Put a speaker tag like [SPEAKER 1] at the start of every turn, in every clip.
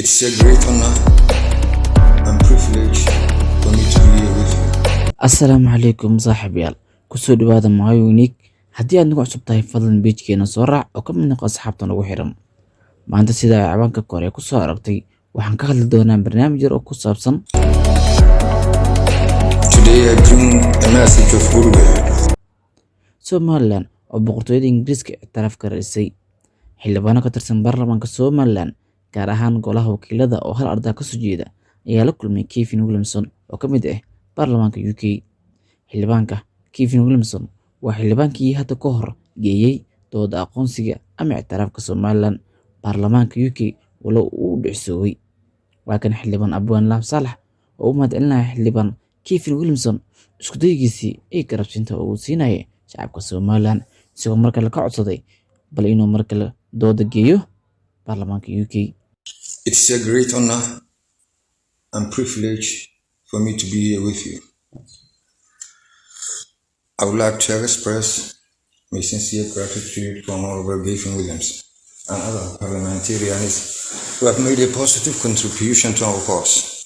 [SPEAKER 1] It's a great honor and privilege for me to be here with you.
[SPEAKER 2] Assalaamu calaykum saaxiibayaal, kusoo dhawaada Mahayo Unique. Haddii aad nagu cusub tahay, fadlan page-keena soo raac oo ka mid noqo asxaabta nagu xiran. Maanta, sida ay ciwaanka kore kusoo aragtay, waxaan ka hadli doonaa barnaamij yar oo ku saabsan
[SPEAKER 1] Today I bring a message of goodwill.
[SPEAKER 2] Somaliland oo Boqortooyada Ingiriiska ictiraaf ka raadisay. Xildhibaano ka tirsan baarlamaanka Somaliland, gaar ahaan golaha wakiilada oo hal arday kasoo jeeda, ayaa la kulmay Gavin Williamson oo ka mid ah baarlamaanka UK. Xildhibaanka Gavin Williamson waa xildhibaankii hadda ka hor geeyey dooda aqoonsiga ama ictiraafka Somaliland baarlamaanka UK, walow uu dhicisoobay. Waa kan xildhibaan Abwaan Laab Saalax oo u mahadcelinaya xildhibaan Gavin Williamson isku daygiisii iyo garabsiinta uu siinayay shacabka Somaliland, isagoo mar kale ka codsaday bal inuu mar kale dooda geeyo baarlamaanka UK.
[SPEAKER 1] It's a great honor and privilege for me to be here with you. I would like to express my sincere gratitude to Honorable Gavin Williams and other parliamentarians who have made a positive contribution to our cause.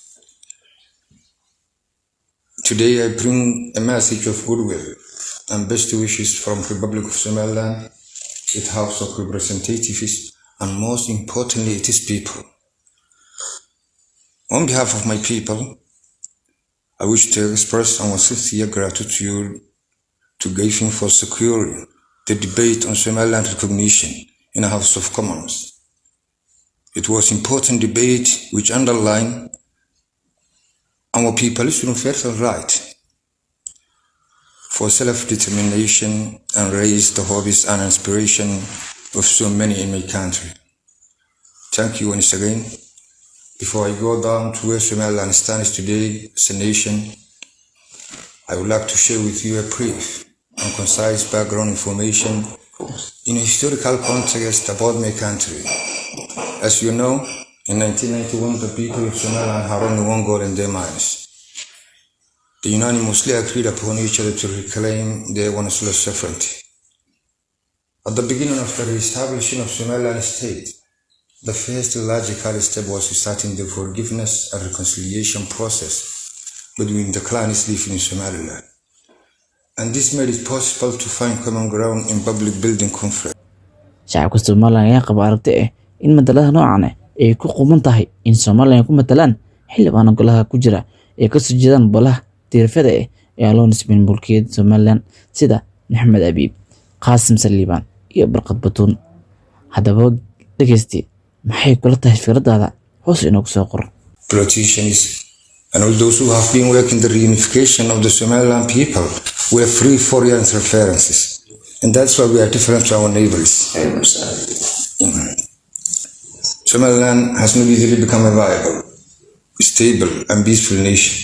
[SPEAKER 1] Today I bring a message of goodwill and best wishes from Republic of Somaliland, its House of Representatives, and most importantly, its people. On behalf of my people, I wish to express our sincere gratitude to Gavin for securing the debate on Somaliland recognition in the House of Commons. It was important debate which underlined our people's universal right for self-determination and raised the hopes and inspiration of so many in my country. Thank you once again. Before I go down to where Somaliland stands today as a nation, I would like to share with you a brief and concise background information in a historical context about my country. As you know, in 1991, the people of Somaliland had only one goal in their minds. They unanimously agreed upon each other to reclaim their once lost sovereignty. At the beginning of the re-establishment of Somaliland state, the first logical step was starting the forgiveness and reconciliation process between the clans living in Somaliland. And this made it possible to find common ground in public building conflict.
[SPEAKER 2] Shacabka Somaliland ayaa qaba aragti ah in matalada noocan ah ay ku quman tahay in Somaliland ay ku matalaan xildhibaano golaha ku jira ay kasoo jeedaan beelaha diriifyada ah ee aan loo nisbeyn mulkiyadda Somaliland, sida Maxamed Abiib, Qaasim Saliibaan iyo Barqad Batuun. Haddaba dhegeysti, maxay kula tahay fikradaada? Hoos inoogu soo qor.
[SPEAKER 1] Politicians and all those who have been working the reunification of the Somaliland people were free foreign interferences. And that's why we are different to our neighbors. Somaliland has not easily become a viable, stable, and peaceful nation.